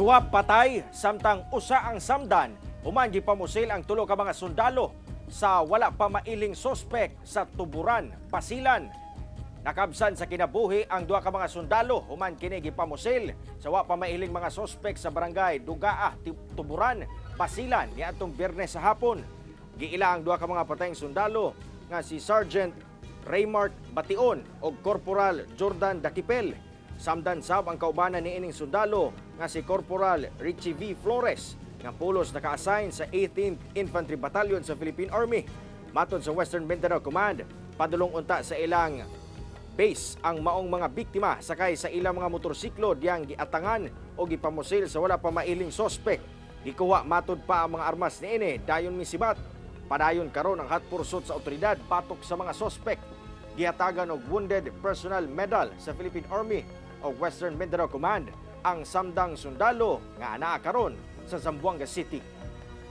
Duha patay samtang usa ang samdan human gipamusil ang tulo ka mga sundalo sa wala pa mailing sospek sa Tuburan, Basilan. Nakabsan sa kinabuhi ang duha ka mga sundalo human kini gipamusil sa wa pa mailing mga sospek sa barangay Dugaa, Tuburan, Basilan niadtong Biyernes sa hapon. Giila ang duha ka mga patayng sundalo nga si Sergeant Raymart Bation ug Corporal Jordan Dakipel. Samdan sab ang kaubanan ni ining sundalo nga si Corporal Richie V. Flores nga pulos naka-assign sa 18th Infantry Battalion sa Philippine Army. Matod sa Western Mindanao Command, padulong unta sa ilang base ang maong mga biktima sakay sa ilang mga motorsiklo diyang giatangan o gipamusil sa wala pa mailing sospek. Gikuha matod pa ang mga armas niini dayon misibat. Padayon karon ang hot pursuit sa otoridad batok sa mga sospek. Gihatagan og Wounded Personnel Medal sa Philippine Army o Western Mindanao Command ang samdang sundalo nga anaa karon sa Zamboanga City.